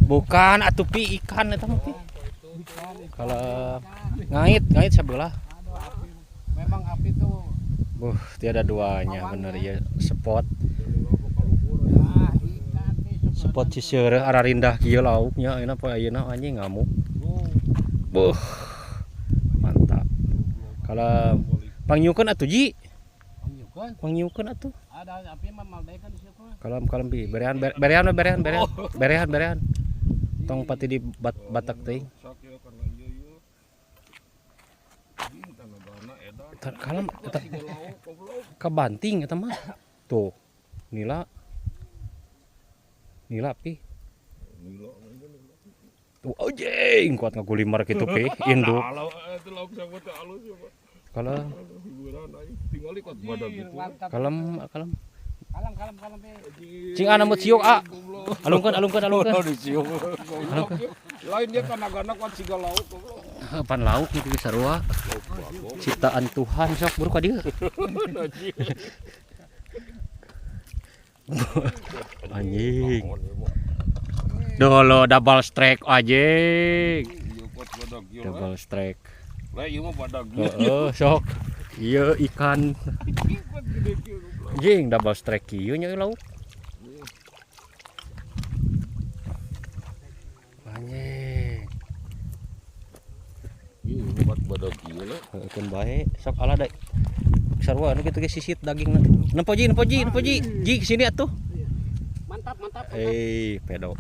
Bukan atuh pi ikan eta mah pi. Kalau ngait ngait sebelah. Aduh, api. Memang api tuh. Buh, tiada duanya bener ya spot. Ah, ikan pi. Spot Ciseureuh ararindah kieu lauknya ayeuna poe ayeuna anjing ngamuk. Buh. Mantap. Kalau pangyukeun atuh Ji. Pangyukeun. Pangyukeun atuh. Ada api mah maldekan di situ. Kalem kalem pi. Berehan berehan berehan berehan. Berehan berehan. Tong pati di batak teuing. Kalem eta kabanting eta mah. Tuh. Nila. Nila pi. Tuh anjing kuat ngagulimar kitu pi induk. Kalem. Kalem kalem. Kalem kalem kalem pi. Cing ana mut siuk a. Alungkeun alungkeun alungkeun. Alungkeun. Lain dia kan agana kuat siga lauk goblok. Pan lauk kitu geus sarua. Ciptaan Tuhan sok buru ka dieu. Anjing. Dolo double strike anjing. Double strike. Lah ieu mah badag. Heeh, sok. Ieu ikan. Anjing double strike kieu nya lauk. Anjing. Ieu mah badag kieu lah. Heuh keun bae sok ala da. Sarua anu kitu ge sisit dagingna. Nempo ji, nempo ji, nempo ji. Ji sini atuh. Mantap mantap. Eh, pedo.